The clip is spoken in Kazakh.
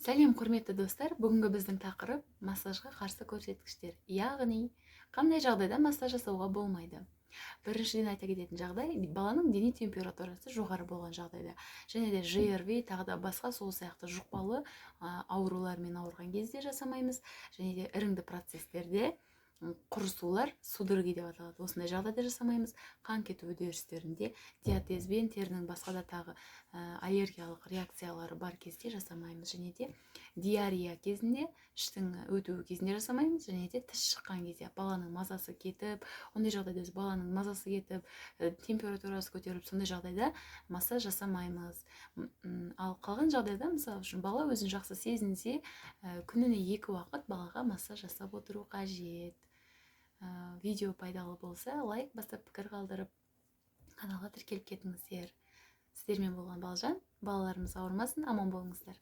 Сәлем, құрметті достар! Бүгінгі біздің тақырып – массажға қарсы көрсеткіштер, яғни қандай жағдайда массаж жасауға болмайды. Біріншіден, айта кететін жағдай: баланың дене температурасы жоғары болған жағдайда және де ЖРВИ, тағы да басқа сол сияқты жұқпалы аурулармен ауырған кезде жасамаймыз. Және де іріңді процестерде, құрысулар, судороги деп аталады, осындай жағдайда жасамаймыз. Қан кету үдерістерінде, диатезбен, терінің басқа да тағы аллергиялық реакциялары бар кезде жасамаймыз. Және де диарея кезінде, іштің өтуі кезінде жасамаймыз. Және де тіс шыққан кезде, баланың мазасы кетіп, ондай жағдайда, өзі баланың мазасы кетіп, температурасы көтеріліп, сондай жағдайда массаж жасамаймыз. Ал қалған жағдайда, мысалы үшін, бала өзін жақсы сезінсе, күніне екі уақыт балаға массаж жасап отыру қажет. Видео пайдалы болса, лайк басып, пікір қалдырып, каналға тіркеліп кетіңіздер. Сіздермен болған Балжан. Балаларымыз ауырмасын, аман болыңыздар.